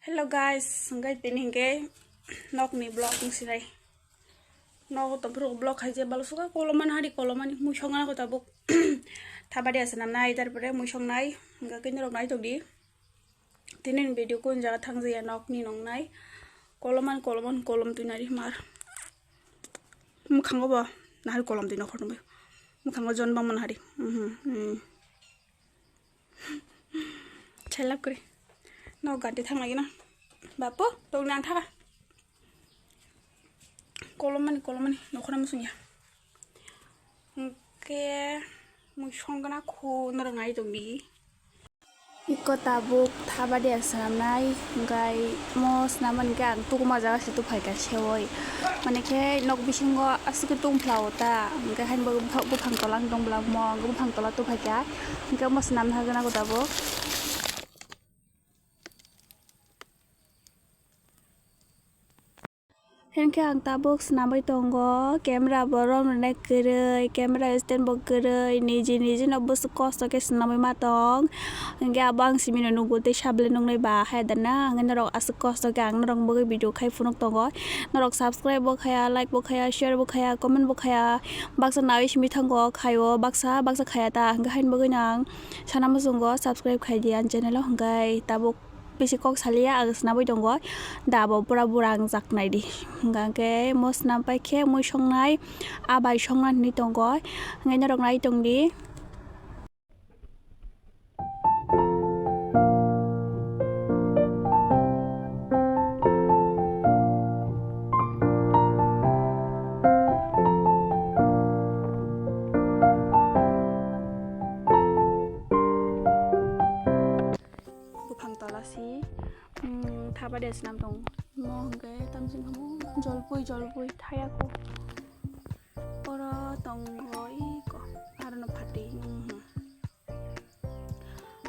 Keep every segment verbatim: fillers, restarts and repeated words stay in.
Hello guys, hingke tini hingke nokni vlog wngsinai. Nogo tongphuru vlog hai je balu suka kolomani hari kolomani mui songna ko tabuk. Thabadi asa namnai, tarpore mui songnai, hingke kini rok nai tongdi. Tini ni video kun jaga thang jaya nokni nongnai. Kolomani kolomani kolom tuinari mar. Mukhango bo nahari kolom tui nokhor tongbai. Mukhango jon bangma nahari. Mhm, mhm. Chelap kri. No ganti thang lagi na. Bapu, tong nang thaga. Kolomani, kolomani, nokhora musungya. Hingke mui songna khu norok nai tongdi. Iko tabuk thabadi ang swnamnai, hingkai mo swnamani hingke ang tukumajaga se tuphaikha sewoi. Mane khe nok bisingo aswk khe tungphlao ta, hingke haino bo buphang tola wng tongphlamo, hingke buphang tola tuphaikha, hingke omo swnamna hagana ko tabuk. Hinkhe ang tabuk swnamwi tongo, camera bo rom rwnai kwrwi, camera stand bo kwrwi, niji niji no bwswk kosto khe swnamwi ma tong. Hinkhe abo ang simi no nugo tei sabole nuknai ba hai da na, hinkhe norok aswk kosto khe ang norok bagwi video khai phunuk tongo. Norok subscribe bo khaya, like bo khaya, share bo khaya, comment bo khaya, baksa nawi simi thango khaio, baksa baksa khaya ta, hinkhe haini bagwi no ang sana muchungo subscribe khai di ani channel o, hinkhe tabuk bisi kok saliya, ang swnamwi tongo. Da bo pura bura wngjak naidi. Hingkha khe mo swnam pai khe mui songnai, a bai songna hinwi tongo. Hingkhe norok nai tongdi. Buphang tola si, mm, thaba de swnam tongo. Mo hwnkhe tamsing hamo jolpui, jolpui thaya ko. Oro tongo iko, aro no phatwi, mhm.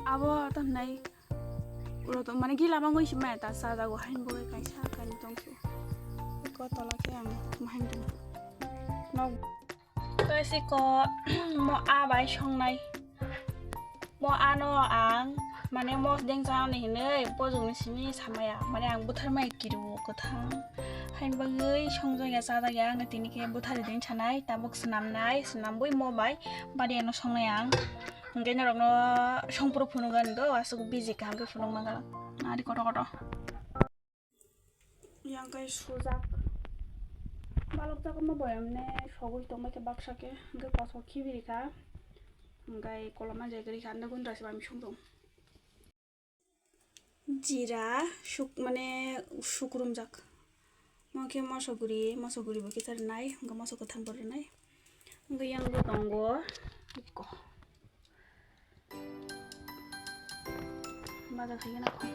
Abo to hnai, uro to mane gila mangoi si maya ta sa jago hain bo kaisa kain tongsu. Iko tola khe ang mahain tong. Nok. Guys, iko mo a bai songnai. Mo ano ang mane mo dengsa ni hinui bojong ni simi samaya. Mane ang buthar mai kiru kwthang. Hain bagwi songjak ya chajak ya ang tini khe buthar ding sanai tabuk swnamnai swnambui mo bai bari ano songnai ang. Hingke norok no songpro phunuk ani do asuk busy kaham khe phunuk mangala. Nari koto koto. Yang kai sujak. Balok jak mo boyam ne sogwi tongbai khe baksa khe, hingke kosok khibiri kha. Hingke koloma jai gari kha, ande gundra se bami sung tong. Jira suk mane suk rumjak. Mo khe moso guri, moso guri bo kisa rwnai, hingke moso kwthang bo rwnai. Hingke yang bo tongo. Iko. Baja khaigena kho.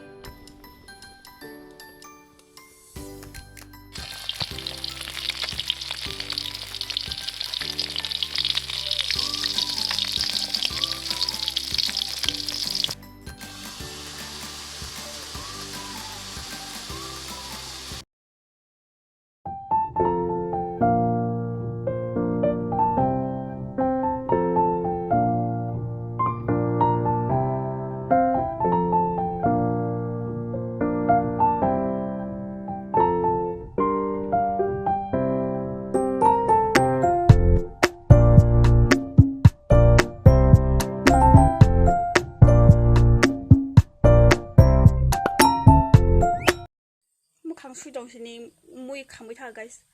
Mukhang sui tong sini mui khamwi tha guys.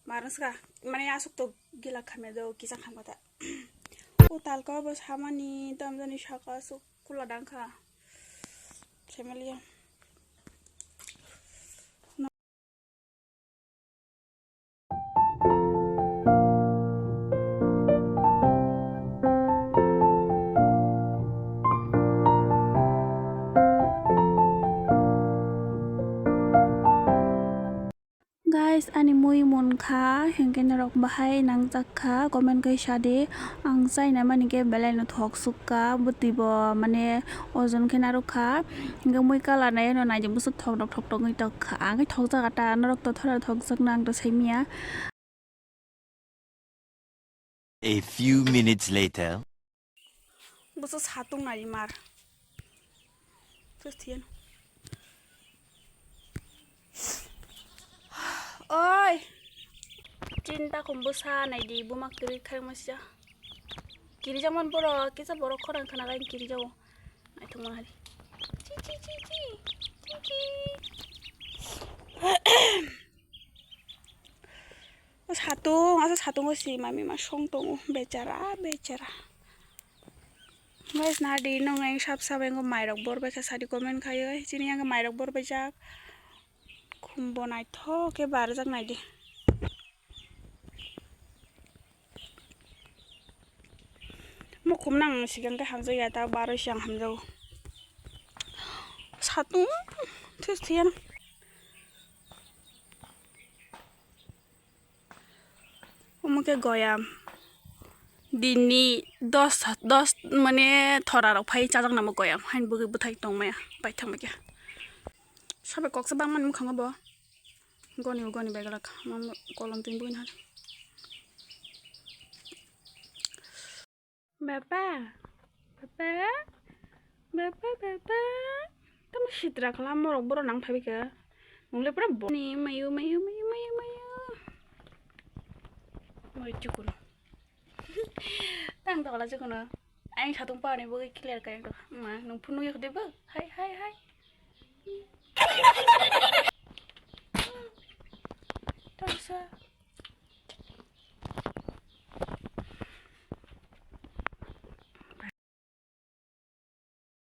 Marang saka mane asuk to gila khamya do kisa khamkha ta. O talka bo samani tamjani saka asuk kula dangkha. Family. Guys, ani mui munkha, hinkhe norok bahai nangjak kha, comment khe sadi. Ang chaina mani khe belai no thok suk kha, bwtwi bo mane ojon khe narwk kha. Hinkhe mui colour nai no naidi bwswk thok thok thok thok wngwi tong kha. Ang khe thok jak ta, norok to thora thok jak no ang to sai manya. A few minutes later. Bwswk satung nai mar. Just here. Takhum bwsa naidi, buma kwrwi khaima sija. Kirijakmani borok, kisa borok khorang khna gai kirijago. Naithokma hari. Chi, chi, chi, chi. Chi, chi. Satung, asa satungo si mami ma song tongo, bechara, bechara. Guys, nadi nong eng sap sap engo mairok bor bai kha sadi comment khayo, chini yang mairok bor bai jak. Khumbo naithok khe barjak naidi. Mukhum nang sikang khe hamjakya, ta baroi siyang hamjago. Satung thus thiyan. Omo khe goyam. Dinni dos, dos mane thora rok phai chajak namo goyam. Hain bwgwi bwthai tongmaya, paithak maya. Sabai koksa bangmani mukhango bo. Goni, goni bai galak. Mam kolom twi bwina. Baba, baba, baba, baba. Tamo sitra khala morok borok nang phai bika. Nungle pura boni mayu, mayu, mayu, mayu, mayu. Moi chukun. Tang dola chukun. Aing satung pani bo clear kaya ko. Ma, nung phunu yok debo. Hai, hai, hai.